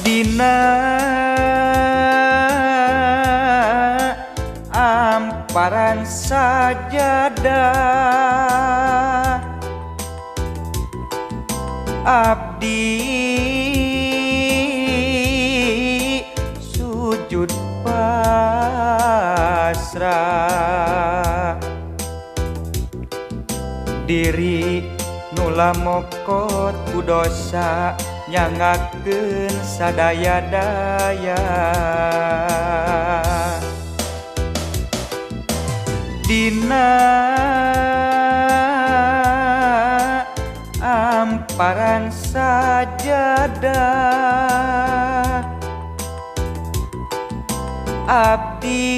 Dina amparan sajadah, abdi sujud pasrah. Diri nu lamokot ku dosa, nyangakeun sadaya daya. Dina amparan sajadah, abdi